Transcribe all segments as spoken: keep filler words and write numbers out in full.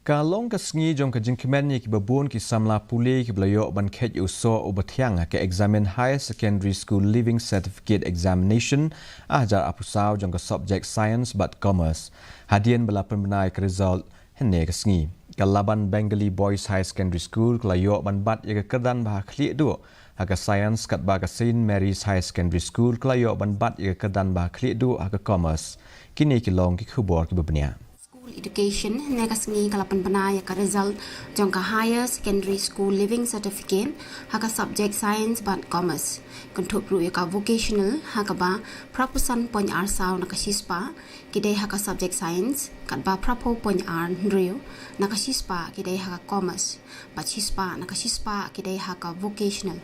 Ka long ka sngi jong ka jingkmen ïa kiba bun ki samla pule kiba la ïoh ban kheit ïa u soh uba thiang ha ka eksamin Higher Secondary School Leaving Certificate Examination arhajar arphew saw jong ka subject Science bad Commerce, hadien ba la pynbna ïa ka result hynne ka sngi. Ka Laban Bengali Boys Higher Secondary School ka la ïoh ban bat ïa ka kyrdan ba ha khlieh duh ha ka Science, katba ka Saint Mary's Higher Secondary School ka la ïoh ban bat ïa ka kyrdan ba ha khlieh duh ha ka Commerce. Kine ki long ki khubor kiba bniah. School Education hynne ka sngi ka la pynbna ïa ka result jong ka Higher Secondary School Leaving Certificate ha ka subject Science bad Commerce, kynthup ruh ïa ka Vocational ha kaba phraphew san point ar saw na ka shispah ki dei ha ka subject Science, katba phraphew point ar hynriew na ka shispah ki dei ha ka Commerce, bad shispah na ka shispah ki dei ha ka Vocational.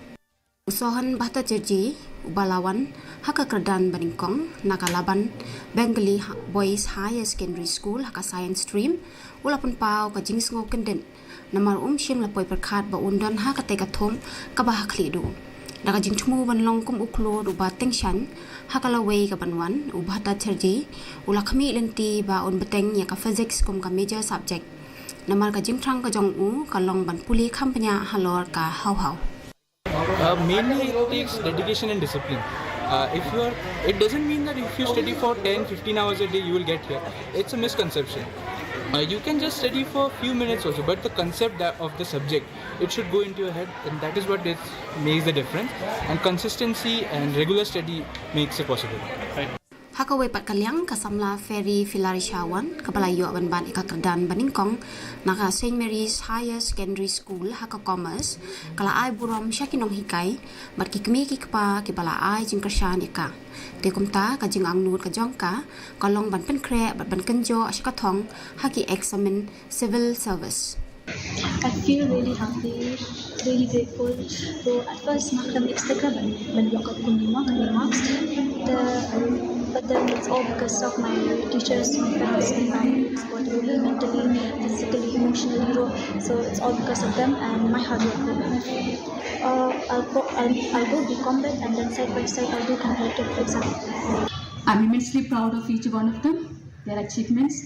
U Sohan Bhattacharjee, uba la wan ha ka kyrdan ba nyngkong na ka Laban Bengali Ha-, Boys Higher Secondary School ha ka Science Stream, u la pynpaw ka jingsngew kyndit namar um shym la poi pyrkhat ba un don ha katei ka thup kaba ha khlieh duh. Da ka jingthmu ban long kum u khlur uba tyngshaiñ ha ka lawei ka ban wan, u Bhattacharjee u la khmih lynti ba un bteng ïa ka Physics kum ka major subject, namar ka jingthrang ka jong u ka long ban pule kham bniah halor ka haw-haw. Uh, mainly, it takes dedication and discipline. Uh, if you are, it doesn't mean that if you study for ten, fifteen hours a day, you will get here. It's a misconception. Uh, you can just study for a few minutes also, but the concept that of the subject, it should go into your head, and that is what is, makes the difference. And consistency and regular study makes it possible. Ha kawei pat ka liang, ka samla Ferry Filarisha Wan, kaba la ïoh ban bat ïa ka kyrdan ba nyngkong na ka Saint Mary's Higher Secondary School ha ka Commerce, ka la ai burom sha ki nonghikai bad ki kmie ki kpa kiba la ai jingkyrshan ïa ka. Te kumta ka jingangnud ka jong ka ka long ban pynkhreh bad ban kynjoh sha ka thong ha ki eksamin civil service. I feel really happy, really grateful. So at first, nga khlem expect lah ban, ban ïoh kat kum lima kali marks. The, but then it's all because of my teachers, my parents, and my supporting me mentally, physically, emotionally. So it's all because of them and my hard work. Uh, I'll, go, I'll, I'll go B combat and then side by side I'll do competitive exam. I'm immensely proud of each one of them. Their achievements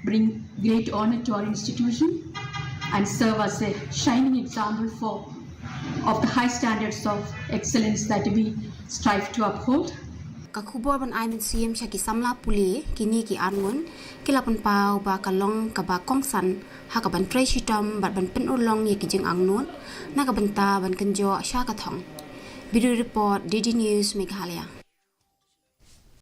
bring great honor to our institution and serve as a shining example for, of the high standards of excellence that we strive to uphold. Ka khubor ban ai mynsiem sha ki samla pule, kine ki arngut ki la pynpaw ba ka long kaba kongsan ha ka ban trei shitom bad ban pynurlong ïa ki jingangnud na ka bynta ban kynjoh sha ka thong. Bureau Report, D D News, Meghalaya.